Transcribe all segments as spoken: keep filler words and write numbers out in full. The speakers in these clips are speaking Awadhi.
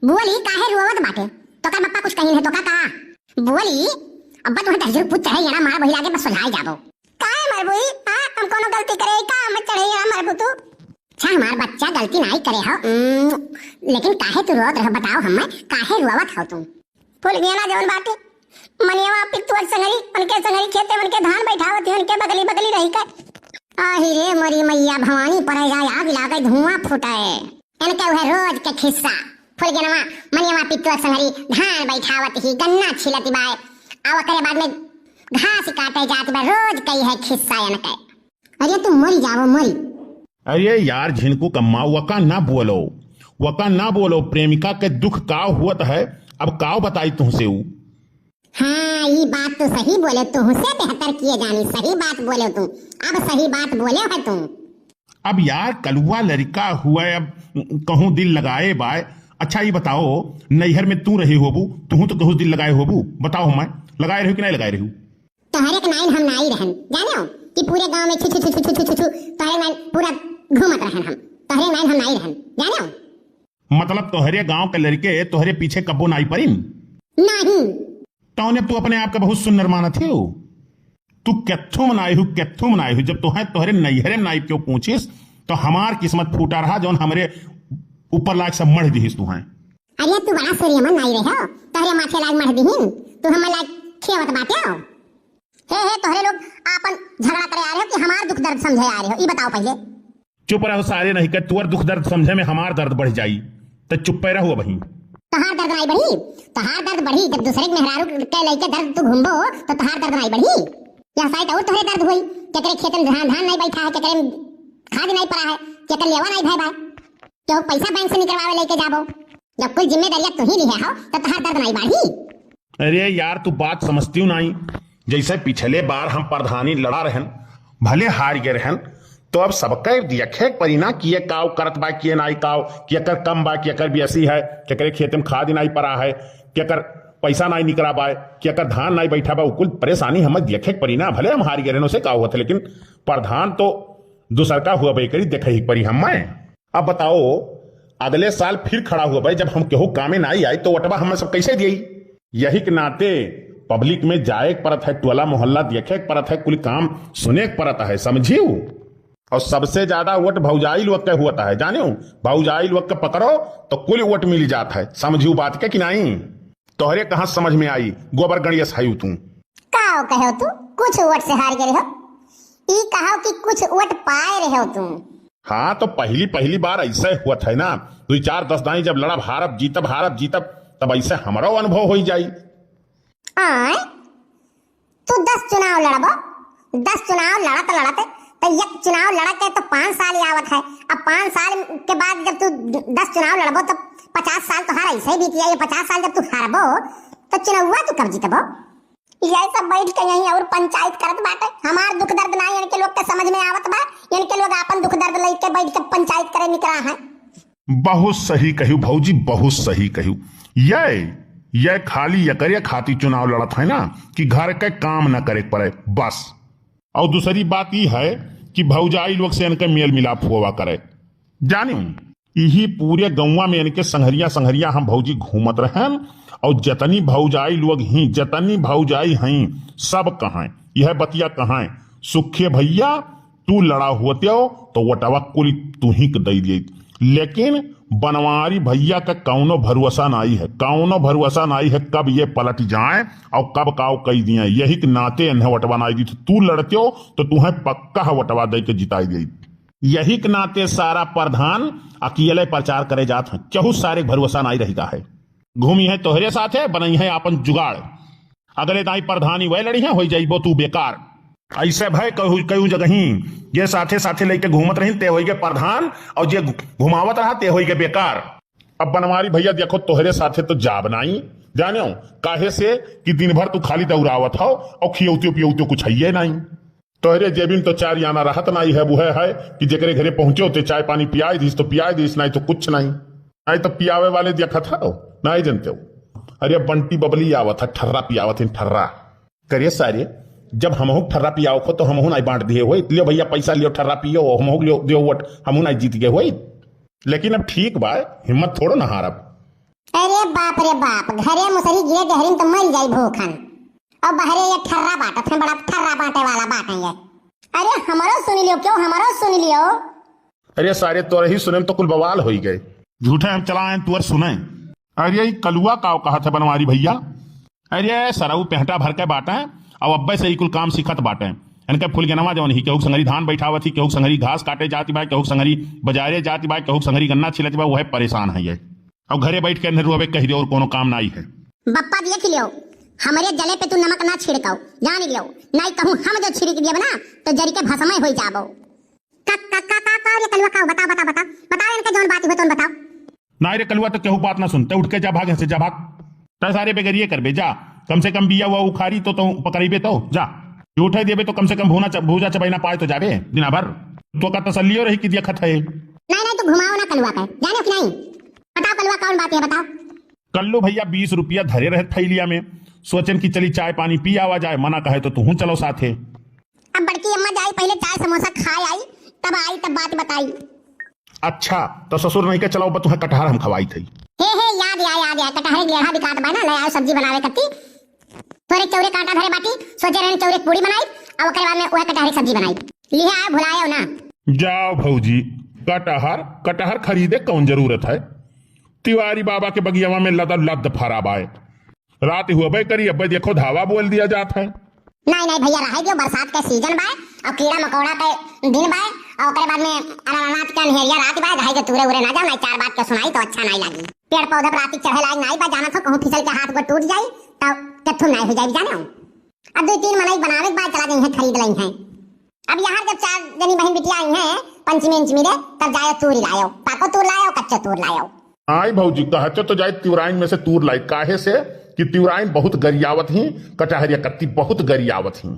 बोली, काहे रोवत बाटे? तोकर बप्पा कुछ कहिन है तो का कहा? बोली, अब्बा तुहे दहिजर पूछ चढ़े ना मार वही लागे बस सोझाई जाबो। काहे मरबू ही? हाँ, हम कोनो गलती करे का हम चढ़े ना मरबू तू? अच्छा हमार बच्चा गलती नाई करे हो, उम्म, लेकिन काहे तू रोवत रहो बताओ हमें, काहे रोवत हो तू? फुलगेना जौन बाटे, मनियावा पितुआ संगरी, उनके संगरी खेते उनके धान बैठावत ही, उनके बगली बगली रही के। आही रे मोरी मैया भवानी परे जाए आग लागे धुआं फूटे। इनके उहे रोज के खिस्सा। फुलगेनवा मनियावा पितुआ संगरी धान बैठावत ही, गन्ना छिलत बाय, आ ओकरे बाद में घास काटे जात बा, रोज कई है खिस्सा इनके। अरे तू मरी जावो मरी। अरे यार झिनकू कम्मा, वका ना बोलो, वका ना बोलो। प्रेमिका के दुख का हुअत है, अब काव बताई तुहसे ऊ? हाँ, ई बात तो सही बोले, तुहसे बेहतर किए जानी, सही बात बोले तू, अब सही बात बोले है तू। अब यार कलुआ लड़का हुआ, अब कहूँ दिल लगाए बाय। अच्छा ये बताओ, नैहर में तू रही होबू, तू तो कहूँ दिल लगाए होबू, बताओ हमें, लगाए रही कि नहीं लगाए रही? तोहरे के नाइन हम नाई रहन, जाने हो कि पूरे गांव में छु छु छु छु छु छु छु, तोहरे नाइन पूरा घूमत रहन हम, तोहरे नाइन हम नाई रहन, जाने हो। मतलब तोहरे गांव के लड़के तोहरे पीछे कब्बो नाई परिन? नहीं। तौने तू अपने आप का बहुत सुन्नर मानत हो। तू केत्थू में नाई हो, केत्थू में नाई हो। जब तोहे तोहरे नैहरे में नाई क्यों पूछिस, तो हमार किस्मत फूटा रहा, जौन हमरे ऊपर लाग सब मढ़ दिहिस तू हैं। अरे तू बड़ा सूर्य मन नाई रहे हो, तोहरे माथे लाग मढ़ दिहिन, तू हमर लाग खेवत बाटे हो। हे, हे, तोहरे लोग आपन झगड़ा करे आ रहे हो कि हमार दुख दर्द समझे आ रहे हो, ई बताओ पहिले। चुप रहो सारे, नहीं के तोर दुख दर्द समझे में हमार दर्द बढ़ जाई, त चुप्पे रहो अबहीं। तोहार दर्द नाई बढ़ी, तोहार दर्द बढ़ी। जब दूसरे के मेहरारू के लइके दर्द तू घूमबो, तो तोहार दर्द नाई बढ़ी। यह साइड और तोहरे दर्द होई, केकरे खेत में धान, धान नाई बैठा है, केकरे में खाद नाई पड़ा है, केकर लेवा नाई भय भाई, केहू पैसा बैंक से निकलवावे लेके जाबो। जब कुल जिम्मेदारियां तू ही लिहे हो, तो तोहार दर्द नाई बढ़ी। अरे यार, तू बात समझती हूँ नाई। जैसे पिछले बार हम प्रधानी लड़ा रहन, भले हार गए रहन, तो अब सबके देखे के परी ना कि ये काव करत बा, कि ये नाई काव, कि एकर कम बा, कि एकर बेसी है, कि एकरे खेत में खाद नाई पड़ा है, कि एकर पैसा नाई निकला बा, कि एकर धान नाई बैठा बा, उ कुल परेशानी हमें देखे के परी ना। भले हम हार गए रहन, उसे का हुआ था, लेकिन प्रधान तो दूसर का हुआ बे करी, देखे ही परी हमें। अब बताओ, अगले साल फिर खड़ा हुआ भाई, जब हम केहू कामे नाई आई, तो वटवा हम सब कैसे दिए? यही के नाते पब्लिक में जाए के परत है, टोला मोहल्ला देखे के परत है, कुल काम सुने के परत है, समझियो? और सबसे ज्यादा वोट भौजाई लोग के होता है, जाने हो? भौजाई लोग के पकड़ो तो कुल वोट मिल जात है, समझियो बात के कि नहीं? तोहरे कहाँ समझ में आई, गोबर गणेश है तू। का कहो तू, कुछ वोट से हार गए हो? ई कहो कि कुछ वोट पाए रहे हो तू। हाँ, तो पहली, पहली बार ऐसे हुआ था ना, दुई चार दस दाई जब लड़ब, हारब, जीतब, हारब, जीतब, तब ऐसे हमरो अनुभव हो जाई। आय, तू दस चुनाव लड़बो, दस चुनाव लड़त लड़त, तो एक चुनाव लड़ के तो पाँच साल ही आवत है। अब पाँच साल के बाद जब तू दस चुनाव लड़बो, तो पचास साल तोहार ऐसे ही बीत जाई। पचास साल जब तू हारबो, तो चुनाव तू कब जीतबो? ये सब बैठ के यहीं और पंचायत करत बाटे। हमार दुख दर्द ना इनके लोग के समझ में आवत बा। इनके लोग आपन दुख दर्द लेके बैठ के पंचायत करे निकला है। बहुत सही कहियो भौजी, बहुत सही कहियो। ये, ये खाली एकरे खातिर चुनाव लड़त है ना कि घर के काम न करे के पड़े, बस। और दूसरी बात ई है कि भौजाई लोग से इनके मेल मिलाप हुआ करे। जानियो, इही पूरे गौवा में इनके संघरिया संघरिया हम भौजी घूमत रहन, और जतनी भौजाई लोग ही, जतनी भौजाई हैं, सब कहें, यह बतिया कहें, "सुखे भैया, तू लड़ा होते हो तो वोटवा कुल तू ही के दई दिए।" लेकिन बनवारी भैया का कौनो भरोसा नाई है, कौनो भरोसा नाई है कब ये पलट जाए और कब काव कई दिए। यही के नाते इन्हें वोटवा नाई दी, तो तू लड़ते हो तो तुम्हें पक्का है वोटवा दे के जिताई दी। यही के नाते सारा प्रधान अकेले प्रचार करे जात हैं, केहू सारे के भरोसा नाई रहता है। घूमी है तोहरे साथे, बनई है आपन जुगाड़। अगले दाई प्रधानी वह लड़ी है, होई जाइबो तू बेकार। ऐसे भय कहू, कहू जगही, जे साथे साथे लेके घूमत रही, ते होई गए प्रधान, और जे घुमावत रहा, ते होई गए बेकार। अब बनवारी भैया, देखो, तोहरे साथे तो जाब नाई, जाने हो, काहे से कि दिन भर तू खाली दौड़ावत हो और खियौतियो पियौतियो कुछ है नाई। तोहरे जेबिन तो चार आना रहत नाई है, वो है कि जेकरे घरे पहुंचे होते चाय पानी पियाई दीस तो पियाई दीस, नाई तो कुछ नाई। नाई तो पियावे वाले देखत हो, नाई जानते हो। अरे बंटी बबली आवत है, ठर्रा पियावत है, ठर्रा। करे सारे, जब हमहू ठर्रा पियाओ खो तो हमहू नाई बांट दिए होई, लियो भैया पैसा लियो, ठर्रा पियो, हमहू लियो, दियो वोट, हमहू नाई जीत गए होई। लेकिन अब ठीक बा, हिम्मत थोड़ो ना हारब। अरे बाप रे बाप, घरे मुसरी गिरे डेहरी में तो मर जाई भूखन। और बहरे ये ठर्रा बाटत हैं, बड़ा ठर्रा बाटे वाला बाटे ये। अरे हमरो सुन लियो, क्यों हमरो सुन लियो। अरे सारे तोर ही सुने में तो कुल बवाल होई गए। झूठे हम चला आए तुअर सुने। अरे ई कलुआ काव कहत है बनवारी भैया? अरे सरऊ पेंटा भर के बाटे, अब अब्बे से ई कुल काम सीखत बाटे। इनके फुलगेनवा जवन ही, केहू के संगरी धान बैठावत ही, केहू के संगरी घास काटे जाति बा, केहू के संगरी बजारे जाति बा, केहू के संगरी गन्ना छिलत बा, वह परेशान है ये। अब घरे बैठ के इन्हें रोवे कह दे और कोनो काम नाई है। बप्पा देख लियो, हमरे जले पे तू नमक ना छिड़काओ, जान लियो, नाई कहूँ हम जो छिड़क दियब ना तो जरी के भसमय होई जाबो। का, का, का, का, का रे कलुआ का? बता, बता, बता, बता इनके जौन बात हुए तो बताओ। नाई रे कलुआ, तो केहू बात ना सुन, ते उठ के जा भाग, यहाँ से जा भाग। तै सारे बेगरिए करबे, जा। कम से कम बिया हुआ उखारी तो तू पकड़बे तो, जा। ये उठे देबे तो कम से कम भूना च-, भूजा चबाई ना पाए तो जाबे, दिना भर। तो का तसल्लियो रही कि दिया खत है। नहीं, नहीं, तू घुमाओ ना कलुआ का, जाने कि नहीं? बताओ कलुआ कौन बात है, बताओ। कल्लू भैया बीस रुपया धरे रहे थैलिया में, सोचन कि चली चाय पानी पी आवा जाए, मना कहे तो तू चलो साथे। अब बड़की अम्मा जाई, पहले चाय समोसा खाए आई, तब आई, तब बात बताई। अच्छा, तो ससुर नहीं के चलाओ, बा तुहे कटहर हम खवाई थई। हे, हे, याद आया, याद आया, कटहर के लेढ़ा बिकात बा ना, ले आओ सब्जी बनावे कत्ती। थोरे चौरे कांटा धरे बाटी, सोचे रहन चौरे पूड़ी बनाई, और ओकरे बाद में वह कटहर की सब्जी बनाई। लिहे आए, भुलाए ना। जाओ भौजी, कटहर, कटहर खरीदे कौन जरूरत है? तिवारी बाबा के बगियावा में लद लद फरा बाए। रात हुआ बे करी, अब्बे देखो धावा बोल दिया जात है। नहीं, नहीं भैया, रहे दियो, बरसात के सीजन बाय और कीड़ा मकोड़ा के दिन बाय और ओकरे बाद में अनानाथ के अन्हेरिया रात बाय, रहे दियो, तूरे उरे ना जाओ, नहीं चार बात के सुनाई तो अच्छा नहीं लागी। पेड़ पौधे पर राती चढ़े लायक नहीं बा, जानत हो कहूँ फिसल के हाथ गोड़ टूट जाई तो कत्थू नहीं हो जाई, जाने हो। अब दो तीन मनई बनावे के बाद चला जाई है, खरीद लई है। अब यहाँ जब चार जनी बहन बिटिया आई हैं पंचमी उंचमी रे, तब जायो तूर लायो, पाको तूर लायो, कच्चो तूर लायो। आई भौजी, कहते तो जाए तिवराइन में से तूर लाई, काहे से कि तिवराइन बहुत गरियावत ही, कटहरिया कत्ती बहुत गरियावत ही।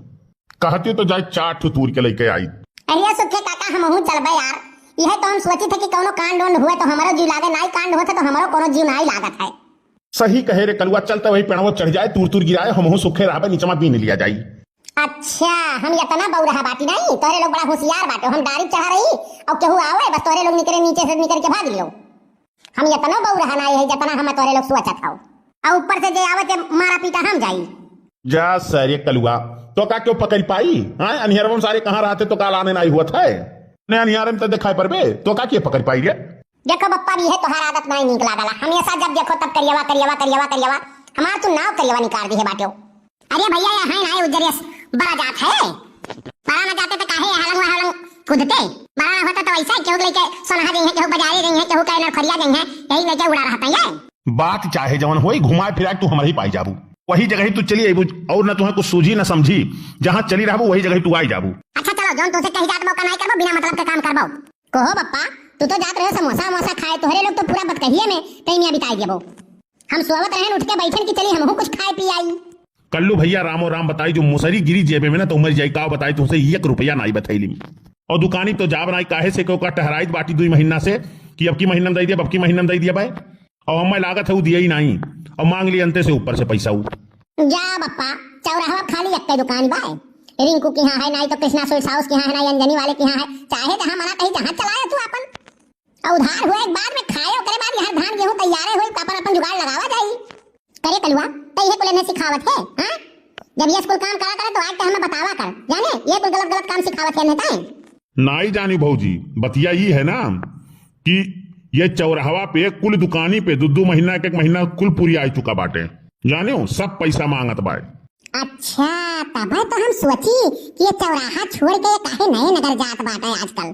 कहते तो जाए चार ठो तूर के लेके आई। अरे सुखे काका, हमहू चलबे यार, यह तो हम सोची थे कि कौनो कांड उंड हुए तो हमारो जीव लागे, नाई कांड होते तो हमारो कोनो जीव नाई लागत है। सही कहे रे कलुआ, चल त वही पेड़वा चढ़ जाए, तूर तूर गिराए, हमहू सुखे रहबे, नीचवा बीन लिया जाई। अच्छा, हम इतना बौरहा बाटी नहीं, तोरे लोग बड़ा होशियार बाटे, हम डारी चढ़ा रही और केहू आवे, बस तोरे लोग निकरे नीचे से निकर के भाग लियो। हम इतना बौरहा नहीं है जितना हम तोरे लोग सोचत हो। और ऊपर से जे आवे ते मारा पीटा हम जाई। जा सारे कलुआ, तो का क्यों पकड़ पाई? हाँ, अनिहरवन सारे कहाँ रहते तो काल आने नहीं हुआ था। ने अनिहारे में तो दिखाई पड़बे, तो का के पकड़ पाई रे? देखो बप्पा, भी है तोहार आदत नहीं नीक लागला। हमेशा जब देखो तब करियवा, करियवा, करियवा, करियवा। हमार तू नाव करियवा निकाल दी है बाट्यो। अरे भैया, यहाँ है ना उजरियस बड़ा जात है। बड़ा ना जाते तो काहे हलंग हलंग कूदते। बड़ा ना होता तो ऐसा ही केहू लेके सोनहा गई है, केहू बजारे गई है, केहू के नरखरिया गई है, यही लेके उड़ा रहता है। बात चाहे जवन होई, घुमाए फिराए तू हमरे ही पाई जाबू। वही जगह ही तू चली अइबू और न तुहें कुछ सूझी न समझी। जहाँ चली रहबू वही जगह ही तू आई जाबू। अच्छा चलो, जौन तुमसे कही जात बा, ओका नाई करबो, बिना मतलब के काम करबो। कहो बप्पा, तू तो जात रहे समोसा वमोसा खाए, तोहरे लोग तो पूरा बतकहिए में तई मियाँ बिताई देबो। हम सोवत रहन उठ के बैठन कि चली हमहू कुछ खाए पी आई। कल्लू भैया रामो राम बताई, जो मुसरी गिरी जेबे में ना तो मर जाई। का बताई तुमसे, एक रुपया नाई बथैली। और दुकानी तो जाब नाई, काहे से कि ओका टहराइत बाटी दुई महीना से कि अब की महीना में दे दिया, अब की महीना में दे दिया भाई। और हमें लागत है वो दिया ही नाई, और मांग ली अंते से ऊपर से पैसा वो। जा बप्पा, चौराहा खाली एक दुकान बा, रिंकू की यहाँ है, नाई तो कृष्णा स्वीट्स हाउस की यहाँ है, नाई अंजनी वाले की यहाँ है। चाहे जहाँ मना कहीं जहाँ चलाए तू अपन। और उधार हुए एक बाद में खाए, ओकरे बाद यहाँ धान गेहूँ तैयारे हुई, अपन अपन जुगाड़ लगावा जाई। करे कलुआ, तई है कुल इन्हें सिखावत है, हाँ? जब ये स्कूल काम करा करे तो आज के हमें बतावा कर, जाने ये कुल गलत गलत काम सिखावत है इन्हें तई। नाई जानी भौजी, बतिया ई है ना कि ये चौराहवा पे कुल दुकानी पे दू दू महीना, एक एक महीना कुल पूरी आ चुका बाटे। जाने हो, सब पैसा मांगत बाय। अच्छा, तब तो हम सोची कि ये चौराहा छोड़ के ये काहे नए नगर जात बाटे आजकल।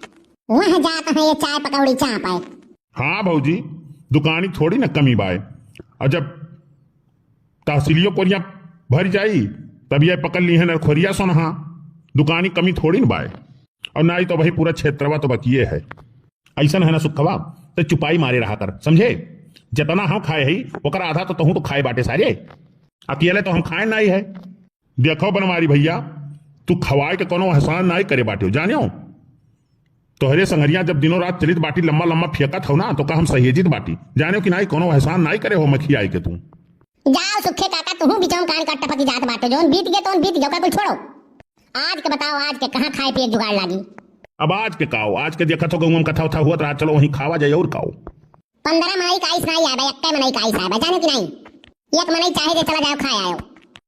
वह जात है ये चाय पकौड़ी चाप है। हाँ भौजी, दुकानी थोड़ी ना कमी बाय। और जब तहसीलियो कोरिया भर जाई, तब ये पकड़ ली है नरखोरिया सोनहा। दुकानी कमी थोड़ी न बाय। और ना ही तो भाई पूरा क्षेत्रवा तो बकिए है। ऐसन है ना सुखवा, तो चुपाई मारे रहा कर, समझे? जितना हम खाए ही, ओकर आधा तो तहूँ तो खाए बाटे सारे। अकेले तो हम खाए ना ही है। देखो बनवारी भैया, तू खवाए के कोनो एहसान नाई करे बाटे, जानियो। तोहरे संगरिया जब दिनों रात चलित बाटी, लम्बा लम्बा फेंकत हो ना, तो का हम सहेजित बाटी? जानियो कि नाई, कोनो एहसान नाई करे हो मैं खियाए के तू। जाओ सुखे काका, तुहू बिचौन कान काट टपकी जात बाटो, जौन बीत गए तौन बीत गए, ओका कुल छोड़ो। आज के बताओ, आज के कहाँ खाए पिए के जुगाड़ लागी? अब आज के काओ, आज के देखत हो गहुआ में कथा उथा हुआ रहा, चलो वहीं खावा जाए और काओ। पंद्रह मनई का आइस नाहीं आए बा, एक्के मनई का आइस आए बा, जाने कि नाहीं? एक मनई चाहे जे चला जाओ खाए आयो।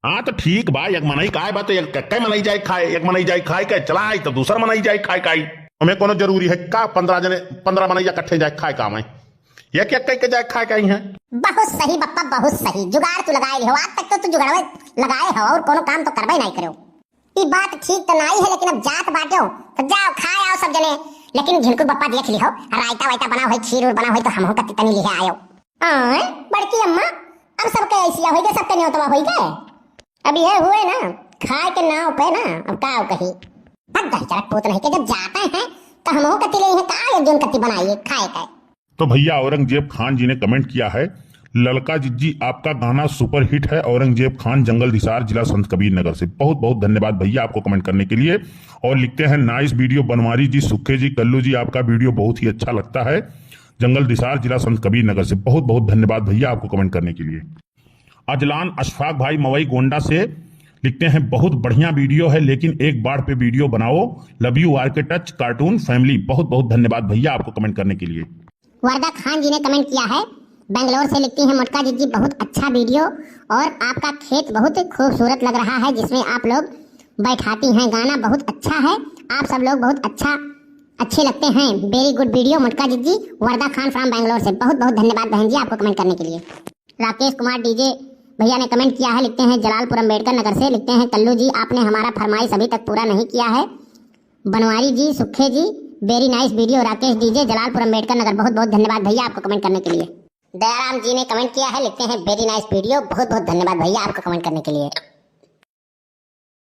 हाँ तो ठीक बा, एक मनई का आए बा तो एक, एक्के मनई जाए खाए, एक मनई जाए खाए के चला आई तो दूसर मनई जाए खाए का आई। हमें कोनो जरूरी है का पंद्रह जने, पंद्रह मनई इकट्ठे जाए खाए का आवे? एक एक कई के जाए खाए के आई हैं। बहुत सही बप्पा, बहुत सही। जुगाड़ तू लगाए लिहो, आज तक तो तू जुगाड़वे लगाए हो और कोनो काम तो करबे नाहीं करो। ई बात ठीक तो नाहीं है, लेकिन अब जात बाट्यो तो जाओ खाए आओ सब जने। लेकिन झिनकुर बप्पा देख लिहो, रायता वायता बना होई, खीर उर बना होई तो हमहू कत्ती तनी लिहे आयो। आय, बड़की अम्मा, अब सबके ऐसिया होई गए, सबके न्योतवा होई गए। अब यह हुए ना, खाए के नाव पे ना, अब का कही। भग गई चरक पूत नहीं के, जब जाते हैं तो हमहू कत्ती ले हैं का, एक जून कत्ती बनाइए खाए का। तो भैया औरंगजेब खान जी ने कमेंट किया है, ललका जिज्जी आपका गाना सुपरहिट है, औरंगजेब खान जंगल दिसार जिला संत कबीर नगर से। बहुत बहुत धन्यवाद भैया आपको कमेंट करने के लिए। और लिखते हैं नाइस वीडियो बनवारी जी, सुखे जी, कल्लू जी, आपका वीडियो बहुत ही अच्छा लगता है। जंगल दिसार जिला संत कबीर नगर से। बहुत बहुत धन्यवाद भैया आपको कमेंट करने के लिए। अजलान अशफाक भाई मवई गोंडा से लिखते हैं, बहुत बढ़िया वीडियो है, लेकिन एक बाढ़ पे वीडियो बनाओ। लव यू आर के टच कार्टून फैमिली। बहुत बहुत धन्यवाद भैया आपको कमेंट करने के लिए। वरदा खान जी ने कमेंट किया है बेंगलोर से, लिखती हैं, मोटका जिज्जी बहुत अच्छा वीडियो और आपका खेत बहुत खूबसूरत लग रहा है जिसमें आप लोग बैठाती हैं, गाना बहुत अच्छा है, आप सब लोग बहुत अच्छा, अच्छे लगते हैं। Very good video मोटका जिज्जी। वरदा खान from बेंगलोर से बहुत बहुत धन्यवाद बहन जी आपको कमेंट करने के लिए। राकेश कुमार डीजे भैया ने कमेंट किया है, लिखते हैं जलालपुर अंबेडकर नगर से, लिखते हैं, कल्लू जी आपने हमारा फरमाइश अभी तक पूरा नहीं किया है। बनवारी जी, सुखे जी, very nice video। राकेश डीजे जलालपुर अंबेडकर नगर, बहुत बहुत धन्यवाद भैया आपको कमेंट करने के लिए। दयाराम जी ने कमेंट किया है, लिखते हैं very nice video। बहुत बहुत धन्यवाद भैया आपको कमेंट करने के लिए।